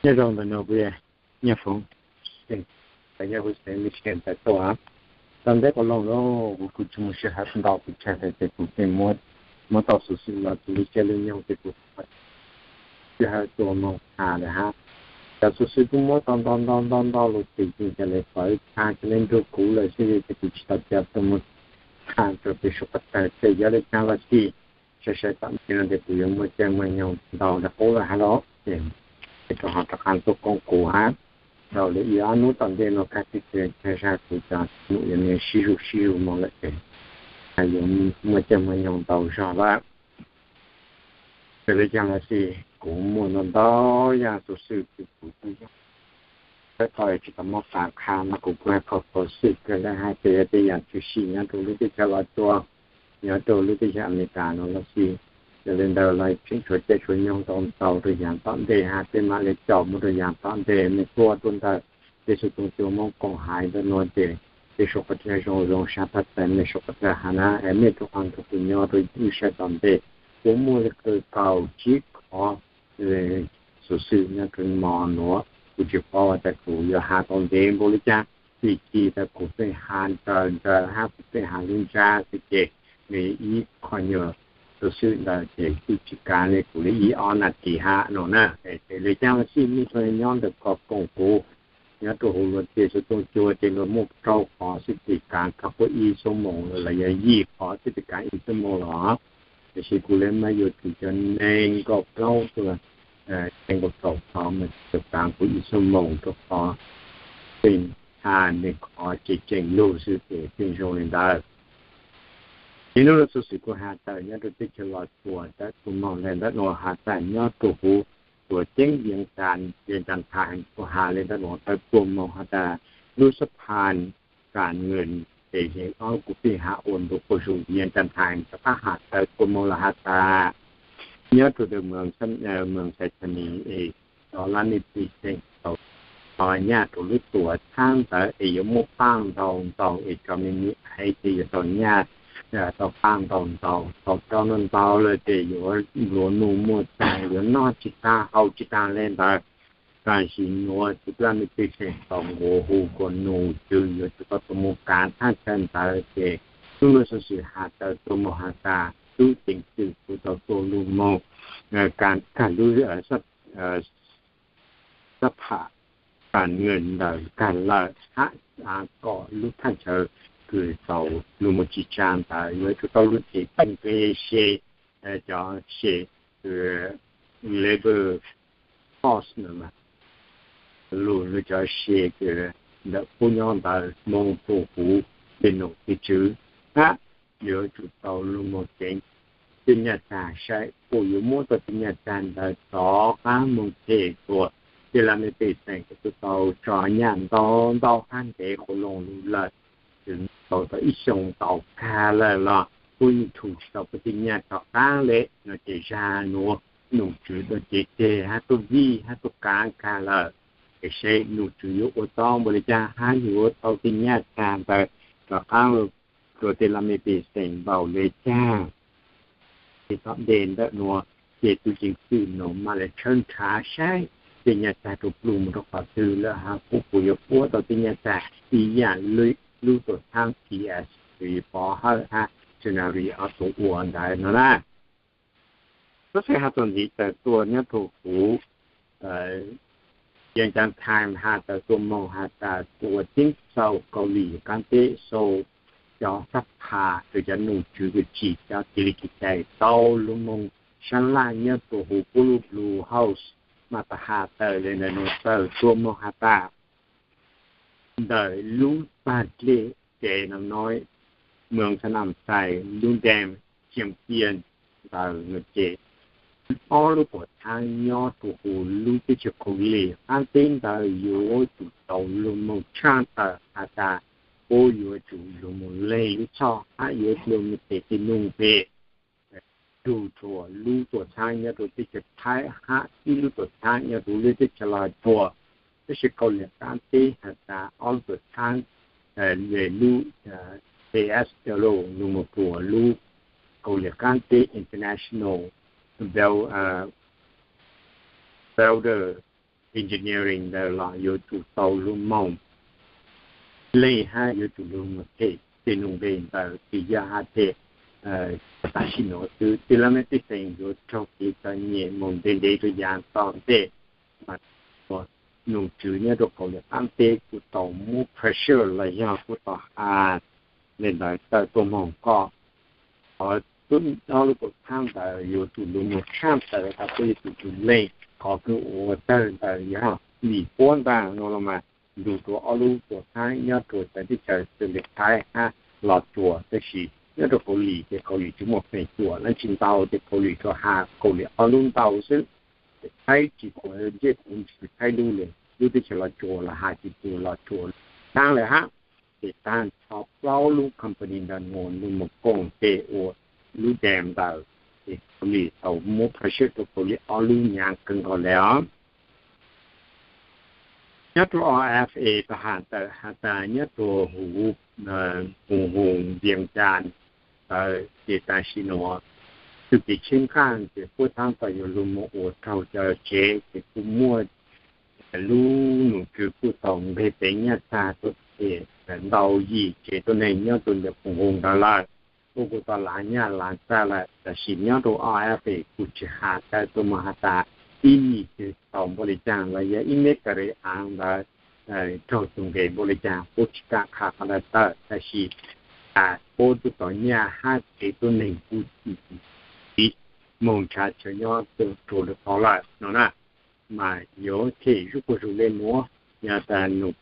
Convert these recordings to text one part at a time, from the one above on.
Nyob zoo ntawm no kuv Nyiaj Foom, nyob huv xeev Michigan tawm tuaj. Tau ntej qhov loog los kuv kuj tsis muaj sij hawm ntau pes tsawg tes kuv tseem muab tau xuv xwm los tus li caij li nyoog tes kuv sij hawm tuaj moog tham lawm hab. Cov xuv xwm kuj muab tau ntau ntau ntau ntau lug tim tes ca le fawv tshaj ca le nrug kuv lawm xwb tes kuv tsis tau ca tuaj moog tham rua peb suav qhov tawg tej yog le caag los xij. Sai sai tom ntej no tes kuv yuav muaj caij muaj nyoog ntau rua qub lawm hab los ces peb rov ho rov qab tuaj koom kuv hab. Tau le ib ob hnub tom ntej no kag tib teg tag zag kuv cov num yuav niaj sib zug sib zug moog lawm ces yuav muaj caij muaj nyoog ntau zog lawm. Txawm le caag los xij kuv muaj ntau ntau yaam xuv xwm kuv kuj yog peb tau tsis tau muab fav qha mas kuv kuj hais qhov xuv xwm kawg le hab ces yog tej yaam tshwm sim nyob rua lub teb chaws Los Tsuas, nyob rua lub teb chaws Amelikas no los xij. Yog le ntawd los tseem tshuav caij tshuav nyoog ntau ntau rua yaam tom ntej hab peb mam le caum mus rua yaam tom ntej. Mej tuaj tuaj ntawm peb xuv tooj cua Moob Koom haiv ntawm nuav ces peb suav qhov chaw zoo zoo sab thaj txais mej suav qhov chaw hab na es mej rua qhov ntawd kuv nyob rua ib sab tom ntej. Kuv muaj le kaum kaum tsib qhov xuv xwm nyob rua mo nuav, kuv tsis paub tas kuv yuav has tau ntev npaum li cas. Txij kiv tas kuv pheej has nrawm nrawm hab kuv pheej has lub ntsab xwb ces nws ib qho nyuag xuv xwm ntawd ces kuj tsis kav le kuv le ib ob nas this hab no na. Ces le caag los xij mej tsuas nyob ntawm ko koom kuv nyob rua huv luag tej xuv tooj cua ces luag muaj rau qhov xwb tes kav kag puab ib xuab moos los yog yim qhov xwb tes kav ib xuab moos los. Tiam sis kuv le maj yuav tsum cov neeg nkaum plaub tuaj, neeg nkaum kaum qhov mas tsuas kav kuv ib xuab moos rua qhov pheej has neeg qhov tseem tseem lug xwb ces pheej zoo le ntawd. Ces hnub no xuv xwm kuv has tawm nyob rua teb chaws Los Tsuas tawm tuaj moog le ntawm nuav, has tawm nyob rua huv Tuam Ceeb Vias Cas Vias Cas Thais kuv has le ntawm nuav tawm tuaj moog has tas lub xab phas Kam Nwm ces yeej ob kuv pheej has ua ntu quas zug Vias Cas Thais rov qab has tawm tuaj moog los has tas nyob rua ntawm Moos Xais Xas Mis es cov laj mej pej xeem tau nyaj rua lub tuam txhab ntawd es yuav muaj paaj ntau ntau es cov me nyuam haiv ces yuav tau nyaj tau paaj ntau ntau, tau roj ntau ntau lawm ces yuav nplua nuj muaj tag, yuav noj tsis tag haus tsis tag le ntawd. Tam sim nuav cov laj mej pej xeem tau nqua hu kuas nus tswv yuav tsum tau tuaj moog kav thaj chaw ntawd ces tub nuav xuv xwm has tawm tuaj moog has tas tub ceev xwm kuj tau tuaj lug moog kav kag lub xab phas Kam Nwm ntawd kag lawm hab, kom lub thaj chaw kws tau lug moog tsim tsaa ntawd yuav tsum tau lug tsim txom kev se cov se labor force no, lug lug cov se kws ntawm qub nyob ntawd moog rua huv tej nom tej tswv hab yuav tsum tau lug moog ceev tej nyaj txag saib puas yuav muab tau tej nyaj txag ntawd rov qaab moog them rua tej laj mej pej xeem kws tau tso nyaj ntau ntau hab ntev qhuv loo lug lawm, tau tau ib xyoo tau kag lawm los puab yeej thu tsis tau puab tej nyaj rov qaab le no ces zag nuav nom tswv tuaj cev tseg hab tuaj vij hab tuaj kaav kag lawm. Es saib nom tswv yuav ua tau npaum le caag hab yuav tau tej nyaj txag ntawd rov qaab rua tej laj mej pej xeem npaum le caag. Ces tom ntej ntawm nuav ces tub ceev xwm nuav mam le tshawb nrhav saib tej nyaj txag rua plug moog rua qhov twg lawm hab puab puas yuav puab tau tej nyaj txag ib yaam lub tuam txhaab T S Pov Hawj hab January ob tug ua ntawd no na. Xov xwm has txuas ntxiv tawm tuaj nyob rua huv Vientiane Times has tawm tuaj moog has tas tuam ceeb xauj Kaus Lim qaab teb sau cov xab pha kws cov nom tswv kws tsim cov kev li kev cai tau lug moog sab laj nyob rua huv puab lub Blue House mas tas has tawm le ntawm nuav tawm tuaj moog has tas ntawm lub tag dlej kev no no, Mueang Xab Nam Xais lub dam Xiang Pian ntawd no ces ob lub tuam txhaab nyob rua huv lub teb chaws Kaus Lim qaab teb ntawd yuav tsum tau lug moog tshaj tawm has tas puab yuav tsum lug moog leeg lub txhoj hab yuav lug moog tes tej nuj nqes tug rua lub tuam txhaab nyob rua teb chaws Thaib hab ib lub tuam txhaab nyob rua lub teb chaws Los Tsuas. Tab sis Kaus Lim qaab teb has tas ob lub tuam txhaab le lub T S L lug moog rua lub Kaus Lim qaab teb International Border Engineering ntawd los yuav tsum tau lug moog leeg hab yuav tsum lug moog them tej nuj nqes ntawd tsis yog has tas tam sim nuav xwb. Tej laj mej pej xeem yuav raug kev txom nyem moog ntev ntev rua yaav tom ntej. Mas nom tswv nyob rua Kaus Lim qaab teb kuj tau muab pressure los yog kuj tau has le ntawd tawm tuaj moog kom qhov ob lub tuam txhaab ntawd yuav tsum lug moog tshaj tawm tas puab yuav tsum lug leeg. Qhov kws ua tawg ntawd yog Lim puab ntag no los mas ntug rua ob lub tuam txhaab nyob rua teb chaws xws le Thaib hab Los Tsuas, tab sis nyob rua Kaus Lim ces Kaus Lim tsis muaj feem cuam, leej tsis ntau ces Kaus Lim tsuas has Kaus Lim ob lub ntau xwb. Thaib tsis quav ntsej quav ntswv Thaib lub le, lub teb chaws Los Tsuas los has tsis txug Los Tsuas taab lawm hab. Ces taag nrho plaub lub company ntawd nuav lug moog koom tes ua lub dam ntawd, ces Kaus Lim tau muab pressure rua Kaus Lim ob lub nyaav kawg nkaus le os. Nyob rua R F A tau has tawm has tas nyob rua huv Phoos Hoos Vias Cas ntawd ces tam sim nuav tug kev tsheej qaaj ces puab txhab tau yuav lug moog ua raug cov tsev ces kuj muaj lub nom tswv kuj tau nqeg teev nyaj txag tuaj ntau yim tsev tuab neeg nyob rua ntawm Phoos Hoos ntawd lawm. Kuj kuj tau lav nyaj lav txag lawm, tab sis nyob rua R F A kuj tsis has tawm tuaj moog has tas ib yim twg tau npaum le caag los yog ib meb ka re aav ntawd raug tug nqes npaum le caag puab tsis kam qha qhov ntawd tawm, tab sis tas puab tub tau nyaj hab tsev tuab neeg kuj txiv moog nrhav chaw nyob rua lawm tau lawm no na. Mas yuav them zuj quas zug le nuav, yog tas nws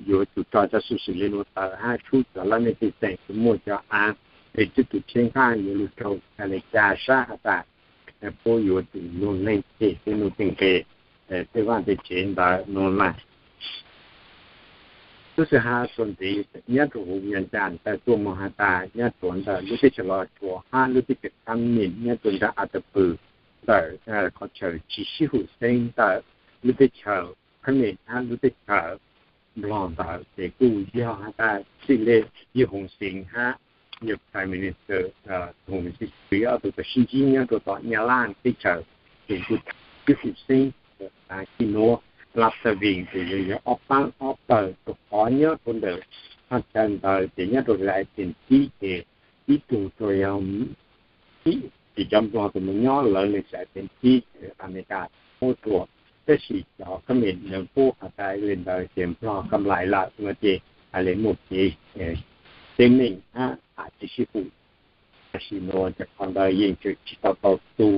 yuav tsum tso cov xwm txheej le nuav tawm hab sub cov laj mej pej xeem kws muaj cov aav le tub tug tsheej qaaj yuav lug raug tas le ca sab has tas puab yuav tsum lug leeg them tej nuj tej nqes tej vaaj tej tsev ntawd no mas. Tub xwm has txuas ntxiv nyob rua huv Vias Cas tawm tuaj moog has tas nyob rua ntawm lub teb chaws Los Tsuas hab lub teb chaws Khab Mim nyob rua nrag A Ta Pw ntawm qhov chaw tsis sib hum xeeb ntawm lub teb chaws Khab Mim hab lub teb chaws Nplog ntawd ces kuj yog has tas txij le yawg Hoos Xees hab yawg Prime Minister Hoos Xees ob tug tau sib ntsib nyob rua tom Nyab Laj teb chaws ces kuj sib hum xeeb. Txij nuav Laftawiin ces yog yog ob paab ob pawg rua qhov nyob rua ntawm thaj chaw ntawd ces nyob rua Laftawiin tib ces ib tug rua yog ib ces cov Nplog tus mus nyob lawv le Laftawiin tib Amelikas muab rua, tab sis cov Khab Mim lawv pub has tas le ntawd ces Nplog kam lais lawm no ces has le muaj kev teeb meem hab has tsis sib pum. Tam sim nuav cov qhov ntawd yeej tseem tsis tau tau tu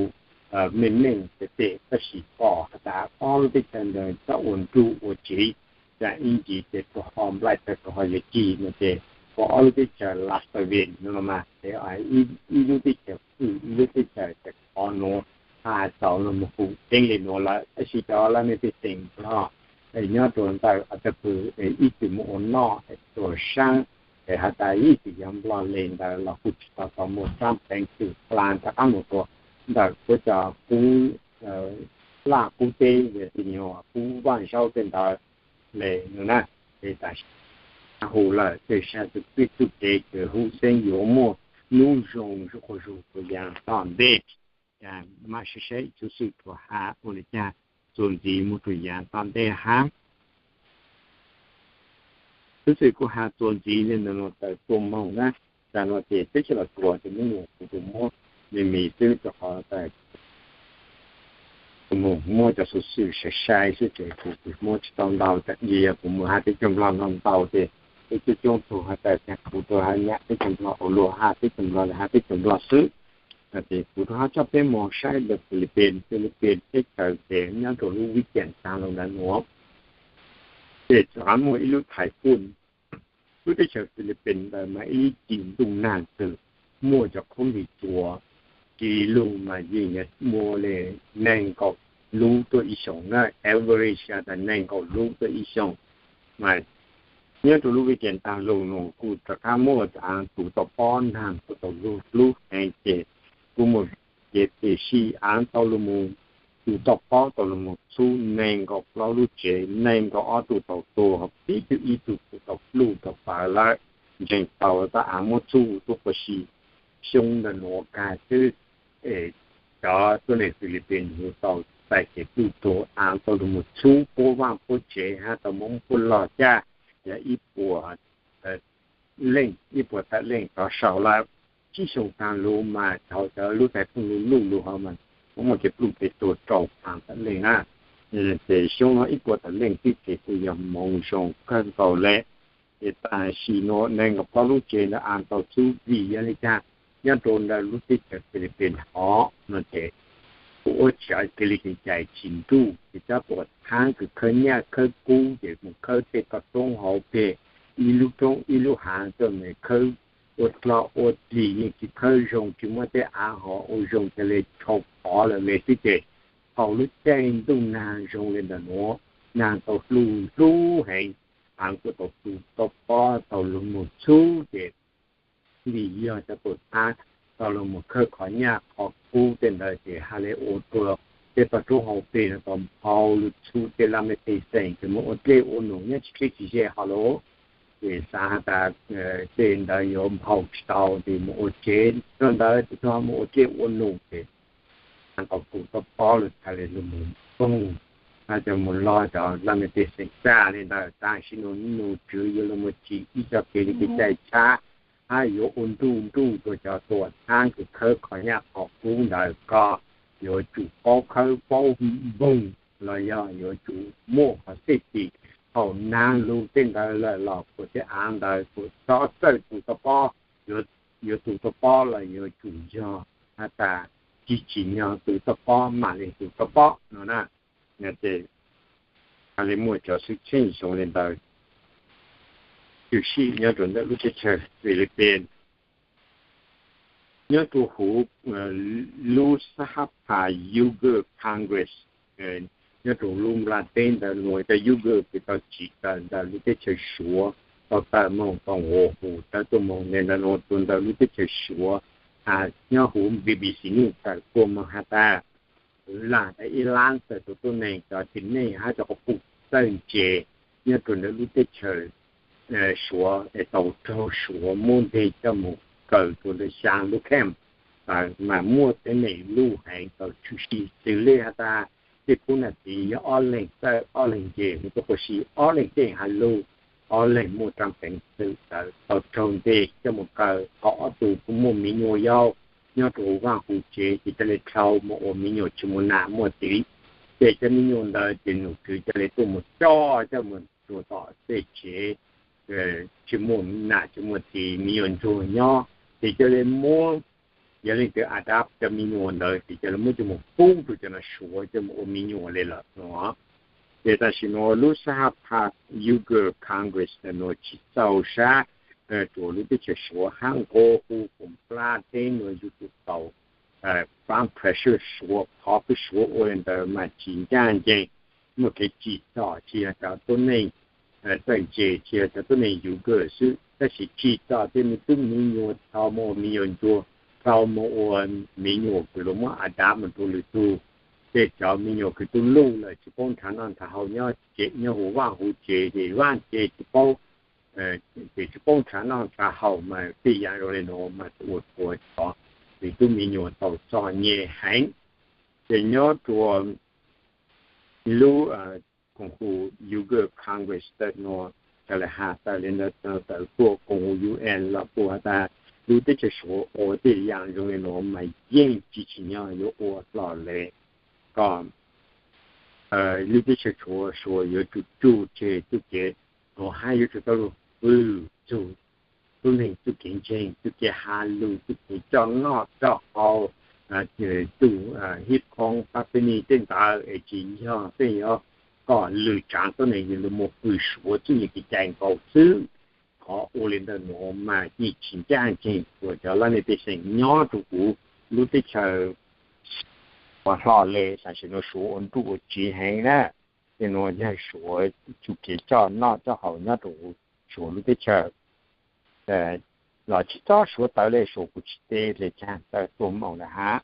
meej meej tiag tiag, tab sis pom has tas ob lub teb chaws ntawd txawm ua nruj ua tsiv, ib ntsis ces tug ho nplaim tawg tug ho yuav cig no ces pom ob lub teb chaws laj tawg vim no mas ib lub teb chaws pw ib lub teb chaws. Cov qhov nuav has txaus lug moog pum tseeb le nuav lawm, tab sis cov laj mej pej xeem Nplog nyob rua ntawm Atajpw ib txwm moog ua noj rua saab es has tas ib txwm yog Nplog le ntawd los kuj tsis tau tau muaj saab peev xwm pla rov qaab moog rua ntawm puab cov qub laj qub teb, yog tug nyuag qub vaaj zaub tej ntawd le no na. Es tam sim hu lawm tej sab txuj kev kws hu xeeb yuav muaj nub zoo zuj quas zug rua yaav tom ntej. Maj saib saib txuj xwm rua has ua le caag txuas ntxiv moog rua yaav tom ntej hab. Txuj xwm kuv has txuas ntxiv le ntawm nuav tawm tuaj moog na, tas nuav ces peb sawv daws tuav ces mub nuav kuv tsuas muab me me xwb rua qhov tas kuv moog muab cov xuv xwm sai sai xwb ces kuv tsis muab tsis tau ntau, yog kuv moog has teb chaws Nplog ntau ntau ces peb coob coob tug has tas kuv tsuas has nyam teb chaws Nplog ua luag, has teb chaws Nplog le has teb chaws Nplog xwb. Ces kuv rov qab coj peb moog saib ntawm Philippines. Philippines teb chaws ces nyob rua lub weekend taag lug ntawd nuav ces rov qab muaj ib lub thaiv puj. Lub teb chaws Philippines ntawd mas ib lub cim ntuj nag kws muaj cov khaub lig txuas ci lug mas yeej muaj le nees nkaum lub tuaj ib xyoos na, average has tas nees nkaum lub tuaj ib xyoos. Mas nyob rua lub weekend taag lug nuav kuj rov qab muaj aav tus toj pob nag kuj tau lug hlub heev ces kuj muaj kev phim sij aav tau lug moog, tus toj pob tau lug moog txhub nees nkaum plaub lub tsev, nees nkaum ob tug tau tuag, pib tug ib tug kuj tau pluj tau pawv lawm. Ntseeg tau tas aav muab txhub tuaj quas si xyoo ntawm nuav kag xwb. Es cov tuab neeg Philippines yug tau txais kev pluj tuag aav tau lug moog txhub puab vaaj puab tsev hab tau muab puab log caj yog ib puas leej, ib puas tawm leej rov sau lawm. Tsib xyoos taag lug mas thaus cov lub thaiv puj lug luj lug hov mas muaj kev pluj kev tuag rau phav tawm leej na. Ces xyoo nuav ib puas tawm leej xwb ces kuj yog moov zoo kawg nkaus le. Ces tam sim nuav nees nkaum plaub lub tsev ntawd aav tau txhub vim yog le caag nyob rua ntawm lub teb chaws Philippines hov no ces kuj ua tsav kev li kev cai tsis nruj ces cov tuam txhaab kws khawb nyaj khawb kub ces moog khawb tej toj roob hauv peg, ib lub roob ib lub haav tuaj mas khawb ua dlog ua dlig yeej tsis khawb zoo, tsis muab tej av hov ua zoo ca le tshau pov lawm le xwb ces thaus lub caij ntuj nag zoo le ntawm nuav, nag tau pluj hlub heev, aav kuj tau tus toj pob tau lug moog txhub ces vim yog cov tuam txhaab tau lug moog khawb qhov nyaj qhov kub tej ntawd ces has le ua rua tej toj roob hauv peg no tau nphau lug txhub tej laj mej pej xeem ces moog ua dlej ua num nyob tsis dleb tsis ze hov lawm. Ces xaav has tas tej ntawd yuav nphau tsis tau ces moog ua tsev rua ntawd, tug moog ua dlej ua num ces aav tau tus toj pob lug txhad le lug moog poog, cov moog log cov laj mej pej xeem txaj le ntawd. Tam sim nuav num tswv yuav lug moog tsim ib co kev li kev cai tshab hab yuav ua nruj nruj rua cov tuam txhaab kws khawb qhov nyaj qhov kub ntawd kom yuav tsum paub khawb paub npoog los yog yuav tsum muaj qhov safety. Thaus nag lug tej ntawd lawm los kuas tej av ntawd kuas txhob txawj tus toj pob, yuav tus toj pob los yuav tsum yog has tas tsis tsim nyog tus toj pob mam le tus toj pob no na. Ces has le muaj cov xwm txheej zoo le ntawd tshwm sim nyob rua ntawm lub teb chaws Philippines. Nyob rua huv lub sab hab phas Uyghur Congress, nyob rua lub nplaj teb ntawd nuav cov Uyghur kws tau tsim tawm ntawm lub teb chaws Suav tau tawm moog tau nqua hu tawm tuaj moog le ntawm nuav rua ntawm lub teb chaws Suav. Nyob huv B B C News tawm tuaj moog has tas lam ib lab tawm tus tuab neeg cov txiv neej hab cov quas puj txawj ntse nyob rua ntawm lub teb chaws Suav es tau raug Suav muab nteg coj moog kaw rua ntawm xyaa lub camp, mas muaj teeb meem luj heev tau tshwm sim xws le has tas tej khub nam txiv yog ob leeg txawj ob leeg nce mus tuaj quas si, ob leeg tej has lug, ob leeg muaj raam peev xwm tawm tau raug nteg coj moog kaw. Qhov ob tug kuj muaj miv nyuas yau nyob rua huv vaaj huv tsev ces ca le dlhau moog ua miv nyuas tsis muaj nam muaj txiv. Ces cov miv nyuas ntawd ces num tswv ca le tuaj moog coj coj moog rua tom tej tsev tsis muaj nam tsis muaj txiv, me nyuam ntsuag nyob, ces cia li muab, yog leej twg adapt cov me nyuam ntawd ces cia li muab coj mus pub rau cov no Suav coj mus ua me nyuam li lawm no. Ces tam sim no lub sab hab phaj Uyghur Congress no tsis txaus sab rua lub teb chaws Suav hab nqua hu kom plab teb no yuav tsum tau pab pressure Suav, qhov peb Suav ua li ntawd mas tsis ncaj ncees, muaj kev tsim txom tsis yog cov tuab neeg txawj ntse, tsis yog cov tuab neeg Uyghur xwb, tab sis tsim txom tej me tub me nyuam tau mus ua me nyuam ntsuag, tau mus ua me nyuam kws luag muab adapt mus rau lwm tug, tej cov me nyuam kws tub luj lawm tsis paub nrhav noj nrhav haus, nyob huv vaj huv tsev ces vaj tsev tsis paub, ces tsis paub nrhav noj nrhav haus mas tej yam zoo li no mas ua rua cov me tub me nyuam tau txom nyem heev. Ces nyob rua lub koom haum Uyghur Congress tawm no, raws li has tawm li ntawd tawm tuaj koom haum U N los kuj has tas lub teb chaws Suav ua tej yam zoo li no mas yeej tsis tsim nyog yuav ua hlo le, kom lub teb chaws Suav, Suav yuav tsum tsuj tseg txuj kev, Suav hab yuav tsum tau lug fwm txug tub neeg txuj kev ntseeg, txuj kev has lug, txuj kev coj noj coj haus, txuj hib qhoob pab peb neeg tej ntawd es tsis yog peb yuav kom lwm tsaav tuab neeg yuav lug moog fwm Suav txuj kev cai nkaus xwb. Qhov ua li ntawd nuav mas yeej tsis ncaj nceeg rua cov laj mej pej xeem nyob rua huv lub teb chaws uas hlo le. Tam sim no Suav ua nruj ua tsiv heev na, tej nuav yog Suav txuj kev coj noj coj haus nyob rua huv Suav lub teb chaws los tsis txhob Suav tawv le, Suav kuj tsis teb le caag, tawm tuaj moog lawm hab.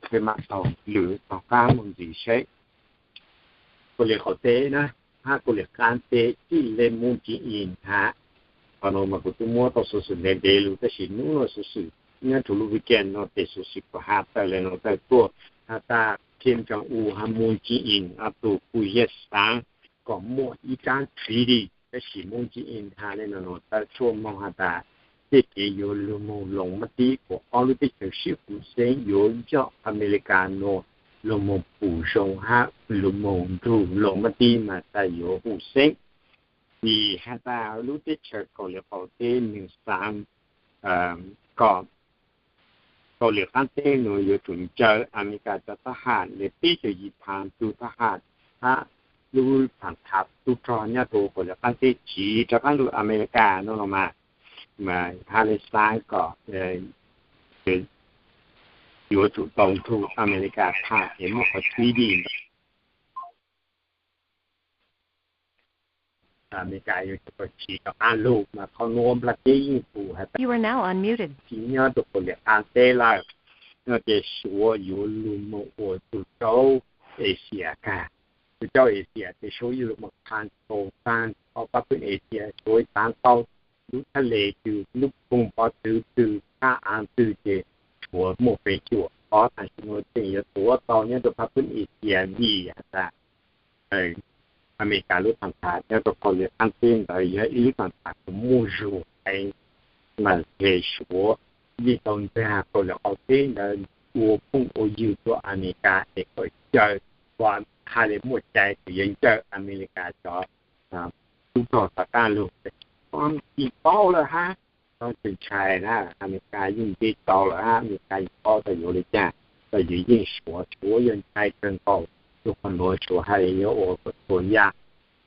Peb maam taug lwm taug qaab moog ntxiv seb Kaus Lim Qaum Teb na, hab Kaus Lim Qaab Teb txij le Moon Jae-in hab, qhov nuav mas kuv tub muab tau xuv xwm ntev ntev lug tab sis nub nuav xuv xwm nyob rua lub weekend no tes xuv xwm kuv has tawm le nuav tawm tuaj has tas Kim Jong-un hab Moon Jae-in ob tug kuj yaj xaav kom muaj ib tsab treaty, tab sis Moon Jae-in has le nuav nuav tawm tuaj moog has tas tej kev yuav lug moog loos mab tib kuas ob lub teb chaws sib huv xeeb yuav yog Amelikas nuav lug moog pum zoo hab lug moog nrug loos mab tib mas tas yuav huv xeeb. Vim has tas lub teb chaws Kaus Lim Qaum Teb nwg xaav kom Kaus Lim Qaab Teb nuav yuav tsum ncaw Amelikas cov thab ham le peb caug yim phaav tug thab ham hab lub phaav thav tub rog nyob rua Kaus Lim Qaab Teb tsiv rov qaab lug Amelikas nuav los mas, mas has le xaav kom yuav tsum tau nrug Amelikas tham es muaj qhov treaty ntawd. Amelikas yuav tsum tau tsiv rov qaab lug mas qhov nuav nplaj teb yeej pum has tas tsis nyob rua Kaus Lim Qaab Teb lawm no ces Suav yuav lug moog ua tug rua Asia kag. Tug rua Asia ces Suav yuav lug moog control taag ob pab phooj Asia, Suav taav tau lub thaj le twg, lub koog pov txwv twg, thaj aav twg ces Suav muaj feem cuam. Qhov tam sim nuav tseem yuav tuav tau nyob rua pab phooj Asia vim has tas Amelikas lub phaav thav nyob rua Kaus Lim Qaab Teb ntawd yog ib lub phaav thav kws muaj zug heev, mas ces Suav yeej tau ntxias Kaus Lim Qaum Teb ntawd ua phooj ua ywg rua Amelikas es kom ncaw, ua has le muaj cai kws yuav ncaw Amelikas cov tub rog rov qaab lug. Tsis paub lawm hab, tsis ntshai na, Amelikas yeej nce tau lawm hab, Amelikas yeej paub tas yuav le caag, tas yuav yeej Suav, Suav yuav ntshai kawg nkaus rua qhov nuav, Suav has le yuav ua Suav yaj.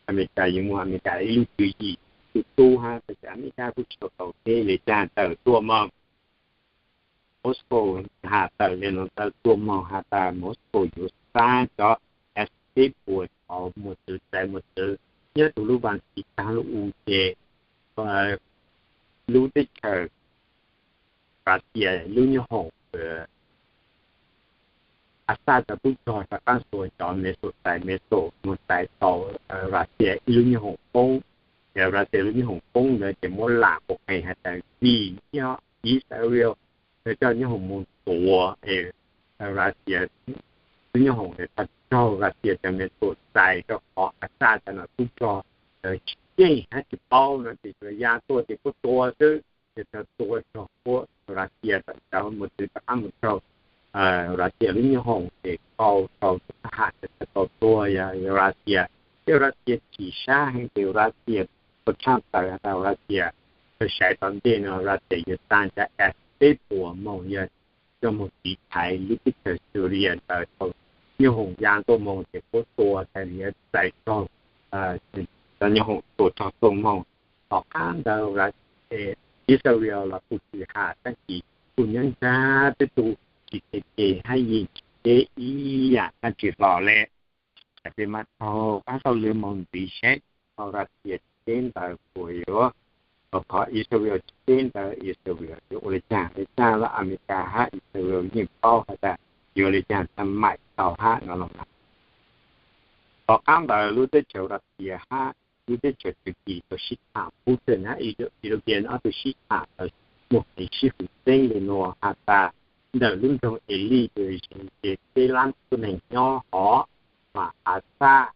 Amelikas yeej muaj Amelikas ib lub tswv yim tub tub hab, tab sis Amelikas kuj tsis tau teb le caag tawm tuaj moog. Moscow has tawm le nuav tawm tuaj moog has tas Moscow yuav xab cov F sixteen puas tau mus txwv txais mus txwv nyob rua lub vaaj txi taag lub u ces lub teb chaws Russia lub nyoob hoom Assad cov tub rog rov qaab xuas cov missile, missile mus txais tau Russia ib lub nyoob hoom poob. Ces Russia lub nyoob hoom poob ntawd ces muab lam quas qeeg has tas vim yog Israel coj nyoob hoom mus tuav es Russia lub nyoob hoom es tau raug Russia cov missile txais rau qhov Assad cov nom tub rog tsis yeej hab tsis paub no ces tsuas ya tuaj ces puab tua xwb. Ces tau tua raug puab Russia tawm cov mus txwv rov qaab mus raug Russia lub nyoob hoom ces tau tau thab ham tau tuag yog Russia. Ces Russia chim sab heev ces Russia kuj tshaj tawm has tas Russia, yog sawv tom ntej no Russia yuav tsa cov F peb puas moog yog coj moog tiv thaiv lub teb chaws Syria ntawd thaum nyoob hoom ya tuaj moog ces puab tua tas yuav txais raug cov nyoob hoom tua raug tuaj moog. Tom qaab ntawd Israel los kuj tsis has taab sis kuj nyob nrag teb tug tsis tes tes hab yeej tsis teb ib yaam dlaab tsi hlo le. Ces mas taug qaab tau lwm moog ntxiv saib tau Russia teb ntawd puas yuav, qhov Israel teb ntawd Israel yuav ua le caag le caag los Amelikas hab Israel yeej paub has tas yuav le caag txha maim tau hab no los. Tom qaab ntawd lub teb chaws Russia hab lub teb chaws Turkey tau sib tham, Putin hab Erdogan ob tug sib tham tau muaj kev sib hum xeeb le nuav has tas ntawm lub nroog Idlib ces peb lab tuab neeg nyob hov, mas has tas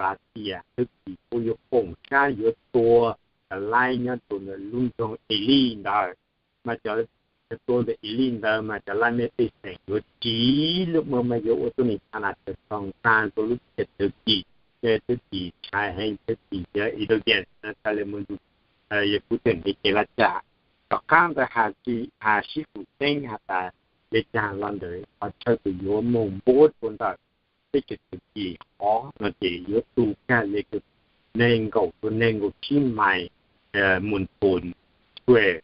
Russia Turkey kuj yuav koom sab yuav tua cov laib nyob rua ntawm lub nroog Idlib ntawd. Mas cov tua ntawm Idlib ntawd mas cov laib mej pej xeem yuav tsiv lub, mas yuav ua tuab neeg tha nas tawg tog ntaag rua lub teb chaws Turkey. Ces Turkey ntshai heev, Turkey yog Erdogan txhaj le moog nrug yawg Putin kev laj tsam. Tom qaab ntawd has sib hum xeeb has tas le caag los ntawm qhov chaw kws yuav moog npuab rua ntawm teb chaws Turkey hov no ces yuav tu kag le neeg nkaum rua neeg nkaum tsib mais, mus nthum square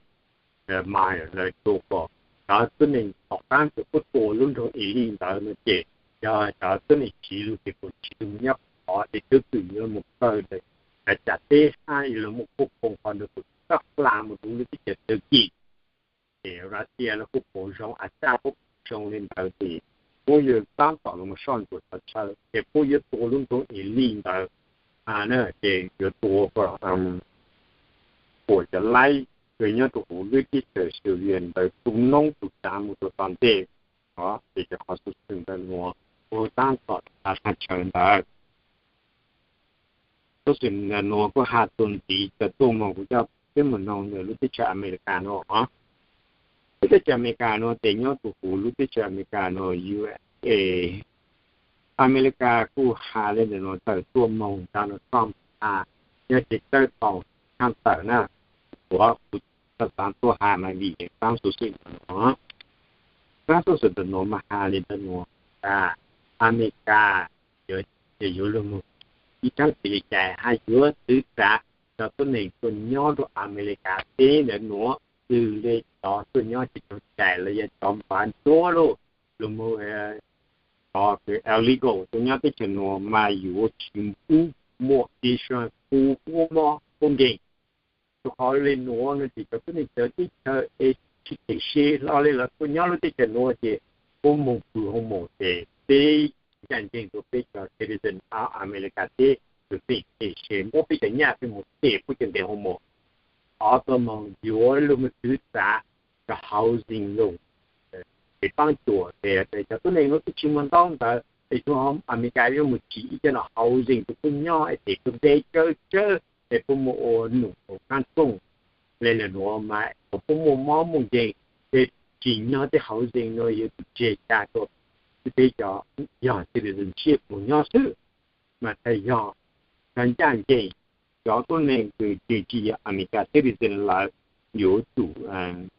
mile lawm rua kom cov tuab neeg tom qaab kws puab tua lub nroog Idlib ntawd no ces yog cov tuab neeg tsiv lug ces kuj tsis tu nyob qhov es twb kws yuav moog kawg ntawm cov tsam teb hab yuav lug moog puab koom qhov ntawd kuj txhaj hla moog rua lub teb chaws Turkey. Ces Russia los kuj pum zoo, Assad puab pum zoo le ntawd ces puab yuav taab tom lug moog soj ntsuam txhua chaw ces puab yuav tua lub nroog Idlib ntawd, ces yuav tua kuas cov laib kws nyob rua huv lub teb chaws Syria ntawd tu noob tu tsaav moog rua tom ntej. Ces cov qhov xwm txheej ntawd nuav puab taab tom tag chaw ntawd. Xov xwm nuav kuj has txug ntxiv tawm tuaj moog kuv coj peb moog noog ntawm lub teb chaws Amelikas nuav. Lub teb chaws Amelikas nuav ces nyob rua huv lub teb chaws Amelikas nuav, U S A, Amelikas kuj has le ntawm nuav tawm tuaj moog Donald Trump has, yog ces txawj tau tshaj tawm na, kuv txhaj xaav tuaj has mas vim taab xov xwm ntawm nuav. Taab xov xwm ntawm nuav mas has le ntawm nuav tas Amelikas yuav, yuav lug moog ib tsaab txij li cas hab yuav txwv txav cov tuab neeg tuaj nyob rua Amelikas teb ntawm nuav, xws le cov tuaj nyob tsis tau cai los yog cov npav ntuab lug, lug moog, cov kws illegal tuaj nyob teb chaws nuav mas yuav tsis pub muaj insurance, pub mob pub nkeeg. Rua qhov le nuav no ces cov tuab neeg txawv teb chaws es tsis kheev se hlo le los tuaj nyob lub teb chaws nuav ces puab moog pw hoo maum ces peb ncaj nceeg rua peb cov citizen Amelikas teb kws pheej kheev se muab peb cov nyaj pheej moog tem puab cov ntev hoo maum. Ob tuaj moog yuav lug moog txwv txav cov housing lug, es paab cuam ces cov tuab neeg nuav twb tsis muaj ntaub ntawv es tug Amelikas yuav moog tsim ib cov no housing rua puab nyob es tem puab ntev tsawg tsawg es puab muaj ua num ua qaab txooj. Le ntawm nuav mas thaum puab muaj mob muaj nkeeg ces tsim nyog tej housing nuav yuav tsum tseg tag rua peb cov yog citizenship moog nyob xwb. Mas thaum yog cov ncaj nceeg, cov tuab neeg kws tseem tsis yog Amelikas citizen lawm yuav tsum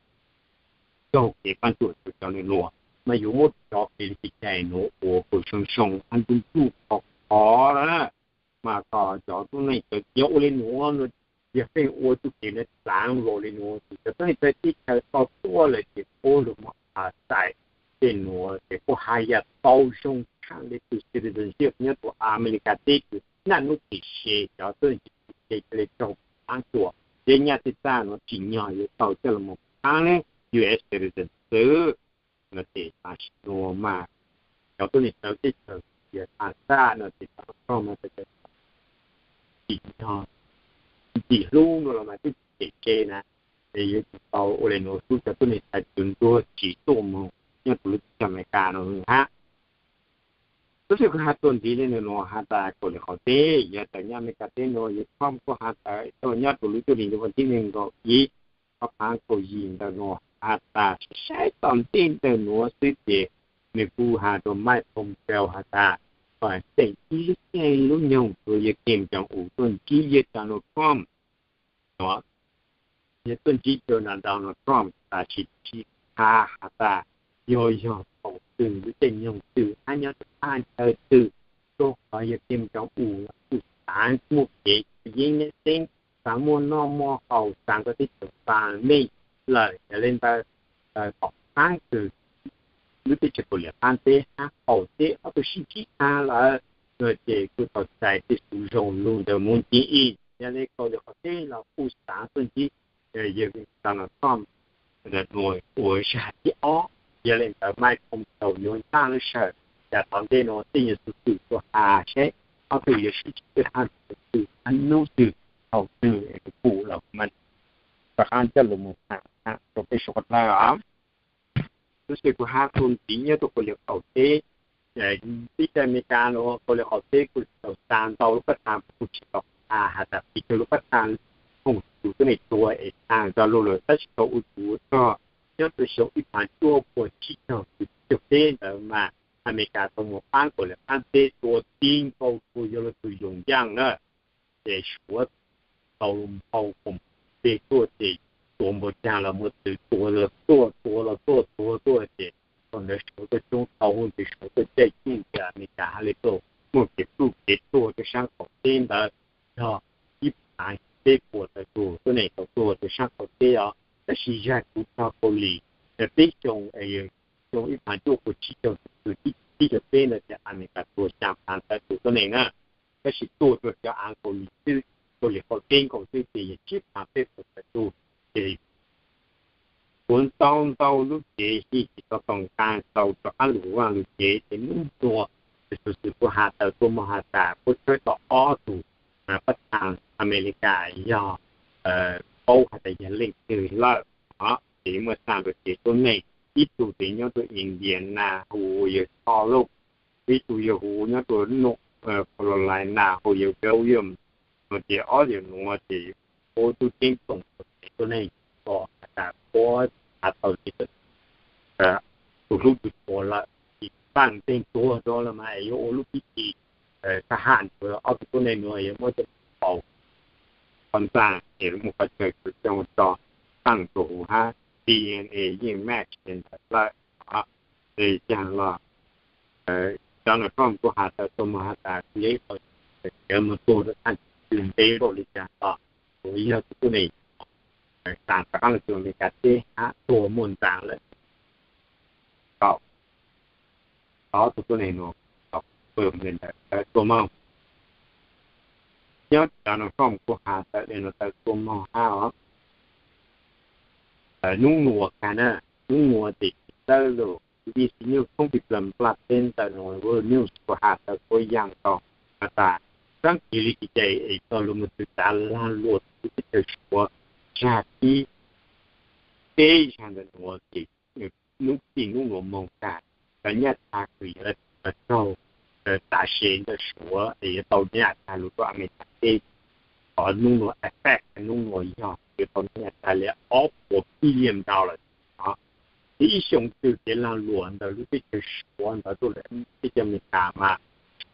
taug kev paab cuam rua cov nuav, mas yuav muab cov kev li kev cai nuav ua kom zoo zoo hab ntuj ntuj qhov qhov na. Mas kom cov tuab neeg txawv yog ua le nuav, yog pheej ua txuj kev nuav dlaav nkaus le nuav ces cov tuab neeg txawv teb chaws tau tuaj lawm ces puab lug moog xaiv tej nuav ces puab has yam tau zoo tshaj le tug citizenship nyob rua Amelikas teb kws naj nub tib si cov tuab neeg tsis txawv teb chaws le raug paab cuam, ces nyaj tej txag nuav tsim nyog yuav tau coj lug moog paab le U S citizen xwb. No ces tam sim nuav mas cov tuab neeg txawv teb chaws yog tas txaj no ces tau txog mas tsim nyog ntxim hlub no los mas twb tsis tem tse na, es yuav tsum tau ua le nuav xwb cov tuab neeg txhais tus ntuag tsis tuaj moog nyob rua lub teb chaws Amelikas no hab. Tab sis kuv has tuaj ntxiv le nuav has tas kaum li qhov teb yog tawm nyob Amelikas teb nuav yog Trump kuj has tas tuaj nyob rua lub cuaj hli ntuj vas thib neeg nkaum ib ob phav kaum yim ntawm nuav has tas saib saib tom ntej ntawm nuav xwb ces nws kuj has rua Mike Pompeo has tas kom tseem ib lub caij lub nyoog rua yawg Kim Jong Un tuaj ntsib yawg Donald Trump. no, yog tuaj ntsib rau Donald Trump tas sis tsis qha has tas yog yog thaum twg, lub caij nyoog twg, hab nyob rau thaj chaw twg, rau qhov yog tiam no ua kuj xav muaj kev yeeb neej xeeb, xav muaj noj muaj haus, xav kom teb chaws pab meej lawm. Yog li ntawd, tom qaab kws lub teb chaws Kaus Lim qaab teb hab qaum teb ob tug sib ntsib tag lawm no ces kuj tau txais tej xu zoo lug ntawm mus ncig ib. Yog li Kaus Lim qaum teb los kuj xav tuaj ntsib yawg Donald Trump ua zag thib ob. Yog li ntawd Mike Pompeo yuav ntaaj lub sij hawm yav tom ntej no tej nyuag xov xwm kuj has seb ob tug yuav sib ntsib hab xov xwm hab hnub twg thaum twg es kuv pum los kuv mam rov qaab coj lug moog tham rau peb suav dlawg os. Lub sij hawm kuv has txug ntxiv nyob rau Kaus Lim qaum teb, teb chaws Amelikas no Kaus Lim qaum teb kuj tau xa ntau lub pab thaas, kuj tsis tau has has tas pes tsawg lub pab thaas koom tus tuab neeg tuag es taag zog lug lawm, tab sis tau ua tug ua rog nyob rau xyoo ib phav cuaj puas tsib caug cuaj caug peb ntawd mas Amelikas tau moog paab Kaus Lim qaab teb tua ti nkaus txhua yuav luag tug yoog yaaj na. Ces Suav tau npau koom peg tuaj ces tua npaum caag los muaj txwv tua los tuaj, tua los tuaj, tua tuaj ces thaum ntawd Suav tuaj coob tau ces Suav tuaj caij tsuj ces Amelikas hab le tuaj muaj kev pluj kev tuag rau saab qaum teb ntawd yog ib phav peb puas tawm tug tuab neeg tau tuag rau saab qaum teb os. Tab sis zag kuv txog Kaus Lim peb xyoo, xyoo ib phav cuaj puas tsib caug, tib caug peb ntawd ces Amelikas tuag xyaa phav tawm tug tuab neeg na. Tab sis tuag rau cov av Kaus Lim xwb, Kaus Lim qaum teb nkaus xwb ces yog tsib phav peb puas tawm tug. Ces ua ntau ntau lub cev hib tsis tau toom nqaa tau rov qaab lug vaaj lug tsev ces nub nuav xov xwm kuj has tawm tuaj moog has tas puab tshawb tau ob tug pab thaas Amelikas yog paub has tas yog leej twg lawm. Ces muaj xyaa rau cev tuab neeg, ib tug ces nyob rau Indiana hu ua yawg Thom Lauj, ib tug yog hu nyob rau North Carolina hu yawg William. No ces ob yawg nuav ces puab tub ceeb toom rau cev tuab neeg kom has tas puab xav tau tus hlub tus tshua lawm, tsis paaj teeg tuag rua lawm mas es yuav ua lub pib tis thab ham rua ob tug tuab neeg nuav, yuav muab coj paus qhov ntxaa es muaj qhov chaw tso tso paaj rua huv hab DNA yeej match ntawd lawm. Ces caag los Donald Trump kuj has tawm tuaj moog has tas kuv yog ib qho, kuv moog tuag rua thaj chaw ntev npaum li caag los kuv yog tus tuab neeg taag rov qaab lug rua Amelikas teb hab tuag muaj ntxaa lawm. Kaum, ob tug tuab neeg nuav, kaum, ntawd tuaj moog. Nyob Donald Trump kuj has tawm le nuav tawm tuaj moog hab os. Nub nuav kag na, nub nuav ces tawb lug, ib sim nyuj thoob plig plawg nplaj teb ntawm nuav World News kuj has tawm tuaj yaam tau has tas tsaab kis li kis cai es txog lug moog txwv tsav laag luam teb chaws Suav zag thib peb zag ntawm nuav ces nub txij nub nuav moog tag, cov nyaj txag kws yuav raug tav se ntawm Suav es yuav tau nyaj txag lug rua Amelikas teb, qhov nub nuav effect nub nuav yog yuav tau nyaj txag li ob puas billion dollar. Ces ib xyoo twg kev laag luam ntawm lub teb chaws Suav ntawd tuaj lawm teb chaws Amelikas mas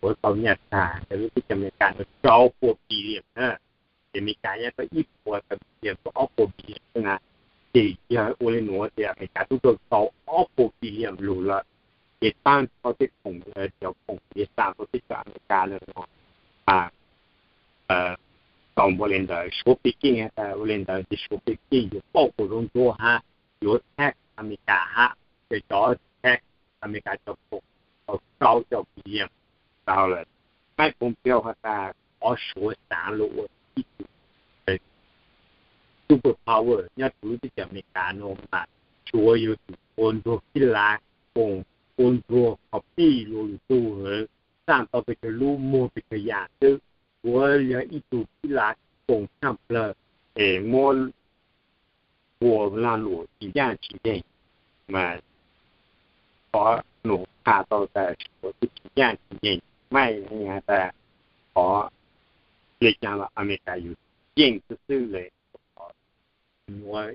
Suav tau nyaj txag ntawm lub teb chaws Amelikas ntawd rau puas billion na. Ces Amelikas nyaj tau ib puas tawm billion rua ob puas billion xwb na. Ces yog ua li nuav ces Amelikas tub rau tau ob puas billion lug lawm. Ces taag nrho tej khoom, cov khoom kev xaam rua teb chaws Amelikas lawm no tau npaum li ntawd. Suav Peking has tas ua li ntawd ces Suav Peking yuav pauj kuas zoo ntuag hab yuav tax Amelikas hab, ces cov tax Amelikas cov khoom tau rau caum billion tau lawm. Mike Pompeo has tas qhov Suav xaav lug ua ib tug superpower nyob rua lub teb chaws Amelikas no mas Suav yuav tsum ua ntuag kib lav koom, ua ntuag qhov pij lug lug tug, xaaj tau pes tsawg lub muag pes tsawg yaam xwb. Suav yog ib tug kib lav koom tshaj plawg es muab ua laag luam tsis ncaaj tsis nceeg, mas qhov nuav qha tau tas Suav tsis ncaaj tsis nceeg, maj has tas qhov le caag los Amelikas yuav yeej xwb xwb le. Qhov nuav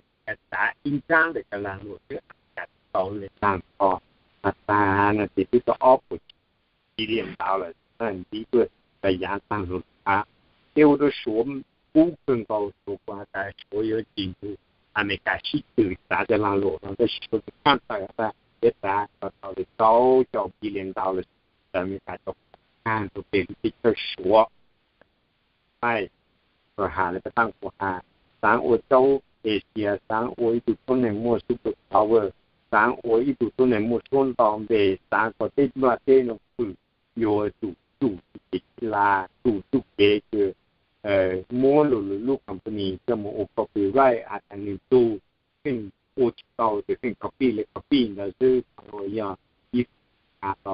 tav ib nraab ntawm cov laag luam xwb Amelikas tau le taag qhov has tas no ces twb tau ob puas billion tau lawm, ntxiv tuaj tas yaav taag lug hab. Ces ua rua Suav kub kawg nkaus, Suav kuj has tas Suav yuav tsis nrug Amelikas sib tw txav cov lag luam no, tab sis Suav tsis kam txawm has tas yuav txav kom tau li rau caum billion dollars rau Amelikas tau kag rau pem lub teb chaws Suav. Thaib, kuv has lawv pab tab kuv has, xaav ua caub Asia, xaav ua ib tug tuab neeg muaj super power, xaav ua ib tug tuab neeg muaj suab ntau npe, xaav kom teb Nplog teb no pw yuav tsum tsum tus kev sib laj, tsum tus kev kws muab lug lwm lub company coj mus ua copyright has tas nwg tug, kheej ua tsis tau ces kheej copy li copy ntawd xwb. Qhov no yog ib qho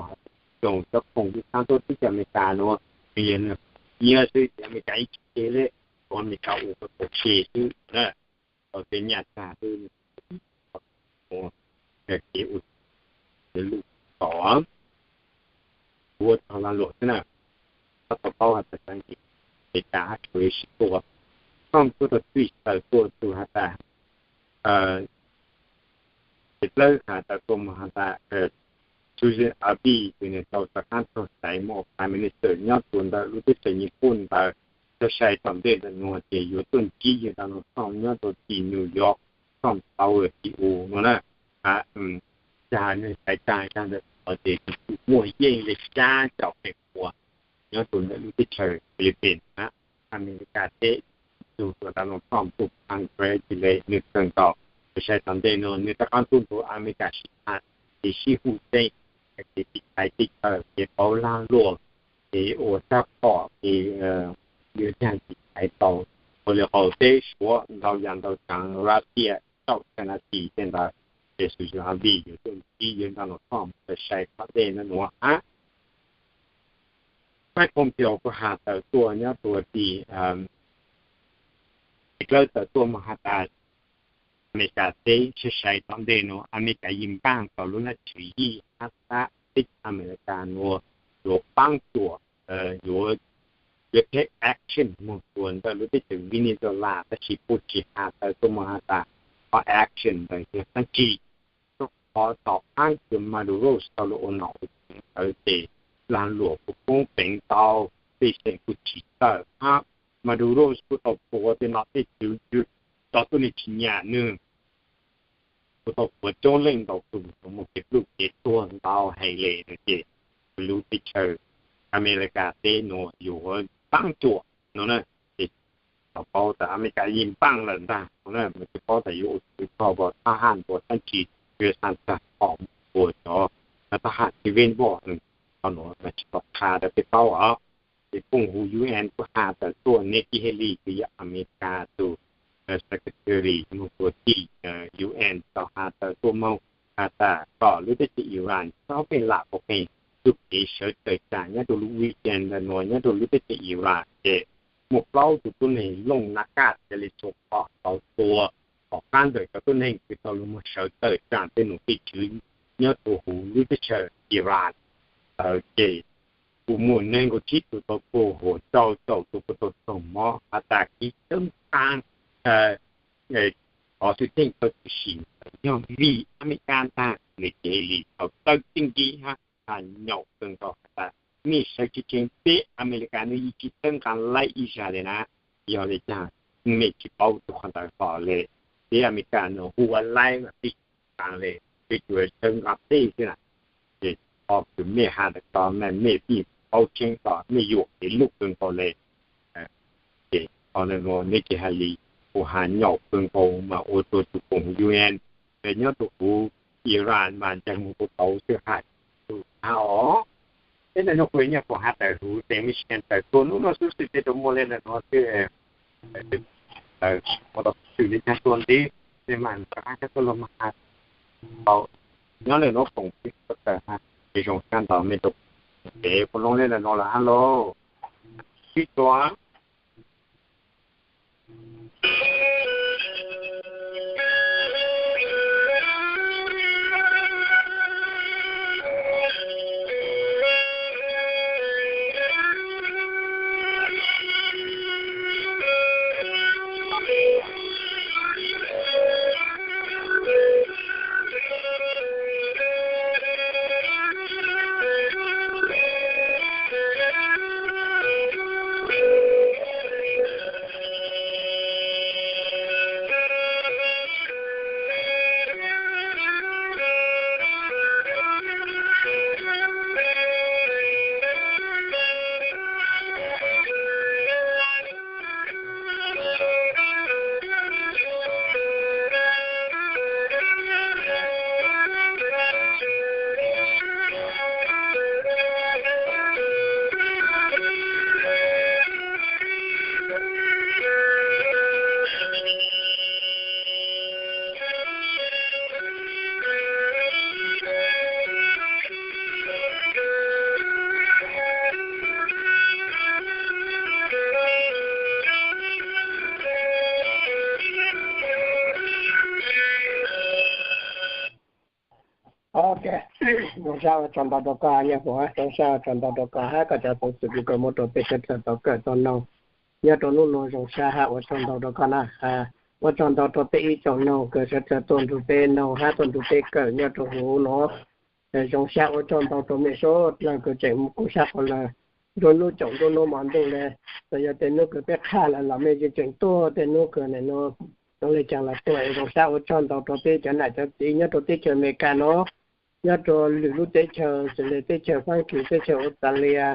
zoo cov khoom ib txhab tuab teb chaws Amelikas nuav, nws yog nws qhov iab xwb ces Amelikas yeej tsis tseg li, Amelikas ua kom tau tseg xwb na. Tau tej nyaj tag xwb, kev ua lub tom ua txog lag luam xwb na. Koj tau paub has tas tag kis Amelikas hab Suav sib tua, Trump kuj tau txhij tawm tuaj tug has tas, ces dlawb has tawm tuaj mus has tas, Susan Abe kws nws tau rov qaab txug xaiv muaj Prime Minister nyob rua ntawm lub teb chaws Nyij Pooj ntawd, txawm sai tom ntej ntawm nuav ces yuav tuaj ntsib yawg Donald Trump nyob rua tim New York, Trump Tower tim u nuav na. Tag nwg xaiv taag tag ntawm nuav ces muaj yeej le sab caum feem pua nyob rua ntawm lub teb chaws Philippines na. Amelikas teb tug tuam Donald Trump tug Congress le nwg kawg nkaus. Txawm sai tom ntej nuav nwg rov qaab tub nrug Amelikas sib tham, ces sib hu tseeb, ces tiv thaiv teb chaws ces pauv lag luam, ces ua sab phom ces yuav caag tiv thaiv tau. Ua li qau teb Suav ntau yam ntau tsav, Russia, South China Sea tej ntawd, ces Susan Abe yuav tuaj ntsib yawg Donald Trump txawm sai tom ntej nuav hab. Mike Pompeo kuj has tawm tuaj nyob rua tim, dlawb tawm tuaj mus has tas Amelikas teb sai sai tom ntej nuav Amelikas yeej npaaj tau lub nab tswv yim hab tab teb Amelikas nuav yuav paab cuam, yuav, yuav take action moog rua ntawm lub teb chaws Venezuela, tab sis kuj tsis has tawm tuaj mus has tas qhov action ntawd yog dlaab tsi. Rua qhov tom qaab kws Maduro tau lug ua nom ua tswv ntawd ces lag luam kuj poob peev ntau, pej xeem kuj tsim txawm hab. Maduro kuj tau puav tej nom tej tswv, cov tuab neeg tsis nyam nwg kuj tau puav coob leej ntau tug tau muaj kev pluj kev tuag ntau heev le no ces lub teb chaws Amelikas teb nuav yuav paab cuam no na. Ces tau paub tas Amelikas yeej npaaj lawm ntag no na, mas tsis paub tas yuav ua txwv txog npaum thab ham npaum dlaab tsi, yuav xaav txag phom ua cov thab ham tsi vej npoj, qhov nuav mas tsis tau qha rau peb paub os. Ces koom huv UN kuj has tawm tuaj, Nikki Haley kws yog Amelikas tug secretary moog rua tim UN tau has tawm tuaj moog has tas kom lub teb chaws Iran txhob pheej lam ua qee tug kev sawv tawm tsaam nyob rua lub weekend ntawm nuav nyob rua lub teb chaws Iran ces muaj plaub tug tuab neeg looj nab kaj ca le xua phom tau tua tom qaab ntawm cov tuab neeg kws tau lug moog sawv tawm tsaam tej nom tej tswv nyob rua huv lub teb chaws Iran ntawd ces kuj muaj neeg nkaum tsib tug tau tuag, huam rau caum tug kuj tau raug mob has tas kev ceeb qaa qhov xwm txheej tau tshwm sim yog vim Amelikas ntag. Nikki Haley tau tawm txuj ci hab has nyaum kawg nkaus has tas mej sawv tsees tsees, peb Amelikas nwg yeej tsi txhawb nqaa laib Israel le na. Yog le caag mej tsis paub tug qhov ntawd hlo le? Peb Amelikas nwg hu ua laib mas peb tsi txhawb nqaa le, peb tsuas txhawb nqaa peb xwb na. Ces qhov kws mej has ntawm ko mas mej pheej paub tseeb ko, mej yuam kev luj kawg nkaus le. Ces qhov ntawm nuav Nikki Haley kuj has nyaum kawg nkaus mas ua rua tug koom UN nyob rua huv Iran mas ncaag moog kuj tau xwb hais tug hab os. Peb ntawm nuav kuj nyaj kuj has tawm huv xeev Michigan tawm tuaj nub nuav xwb xwb, tej rua muaj le ntawm nuav xwb. Ua tau xwm le caag tuaj ntxiv, mej mam rov qaab tuaj lug mas has tau. Nyob le nuav koom peb tawm has, peb zoo sab ntawd mej tau peb kuj loo le ntawm nuav lawm hab lauj. Sib tua. Ok, zoo sab ua tsaug ntau rau koj Nyiaj Foom, zoo sab ua tsaug ntau rau koj hab koj cov xov xwm kws koj muab rau peb sawv dlawg tau kawm tau noog nyob rau hnub no, zoo sab hab ua tsaug ntau rau koj na. Ua tsaug ntau rau peb ib tsoom noog kws sawv dlawg tuaj nrug peb noog hab tuaj nrug peb kawm nyob rau huv no. Zoo sab ua tsaug ntau rau mej suav dlawg kws tseem kuj sab qhov lawm. Nruab hnub caum nruab hnub hmo ntuj le, txawm yog tej hnub kws peb qhaj lawm los mej yeej tseem tuaj, tej hnub kws nim no zoo le caag los tuaj. Zoo sab ua tsaug ntau rau peb cov nam cov txiv nyob rau teb chaws Amelikas no, nyob rau lwm lub teb chaws xws le teb chaws Fab Kis, teb chaws Australia,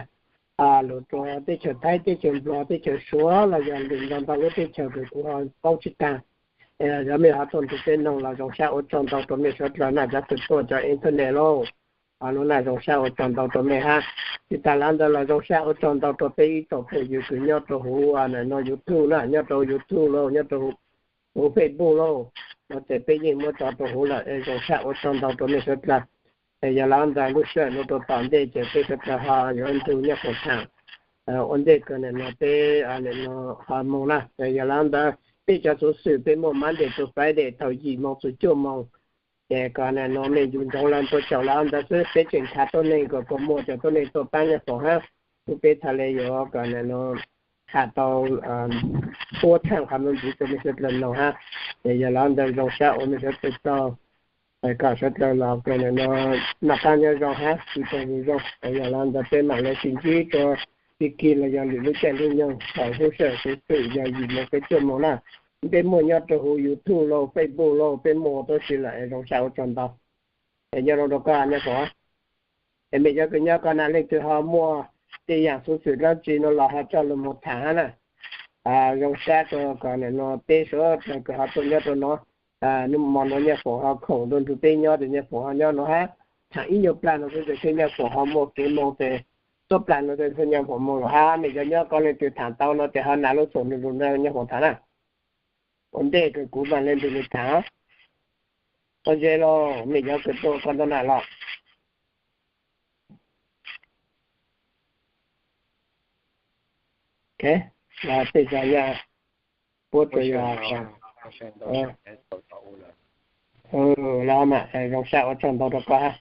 lug rau teb chaws Thaib, teb chaws Nplog, teb chaws Suav los yog lwm ntau ntau lub teb chaws kws kuv ho paub tsis taag. Yog mej ho tuaj nrug peb noog los zoo sab ua tsaug ntau rau mej suav dlawg na, cov kws tuaj cov internet lauj. Ho lub na zoo sab ua tsaug ntau rau mej hab. Tsis tas le ntawd los zoo sab ua tsaug ntau rau peb ib tsoom phooj ywg kws nyob rau huv no YouTube na, nyob rau YouTube lauj, nyob rau huv Facebook lauj, no ces peb yeej muab tso rau huv lawm, zoo sab ua tsaug ntau rau mej suav dlawg. Es yog le ntawd lub sij hawm no rau tom ntej ces peb sawv dlawg ho yuav nrug Nyiaj Foom thaam ua ntej kws nim no peb nim no ho moog na. Yog le ntawd peb cov xov xwm peb muaj Monday to Friday thaum yim moos txug cuaj moos. Ces kom nim no mej ncu ntsoov le ntau caum le ntawd xwb, peb tseem thaam tuab neeg kom puas muaj cov tuab neeg tuaj paab Nyiaj Foom hab. Kuv peb txhad le yuav kom nim no thaam tau tuab thaam qhov nuav ntxiv rau mej suav dlawg noog hab. Ces yog le ntawd zoo sab ua mej suav dlawg tsaug, kom suav dlawg los kws nim no noj qaab nyob zoo hab tsis tau zoo. Yog le ntawd peb maam le sib ntsib rua txuj ci los yog lwm lub caij lub nyoog thaum lub sij hawm xov xwm yog yim moos txug cuaj moos na. Peb muaj nyob rau huv YouTube lauj, Facebook lauj, peb muaj ua tuab si lawm, zoo sab ua tsaug ntau. Es nyob zoo rau koj Nyiaj Foom. Es mej cov kws nyob ko na leej twg ho muaj tej yaam xov xwm dlaab tsi no los ho coj lug moog thaam hab na. Zoo sab rua kom nim no peb suav dlawg kws ho tuaj nyob rau no, nub mo no Nyiaj Foom ho khoom rua nrug peb nyob ces Nyiaj Foom ho nyob no hab. Thaam ib nyuag plag no xwb ces Nyiaj Foom ho muaj kev moog ces tuab plag no ces Nyiaj Foom moog lawm hab. Mej cov nyob ko leej twg thaam tau no ces ho nav lub xum nrug Nyiaj Foom thaam na. Ua ntej kws kuv maam le nrug nws thaam. Koj ze lauj, mej cov kws tuaj ko ntau nam los. Tej zag yog puab tsuas yog los mas zoo sab ua tsaug ntau rau koj hab.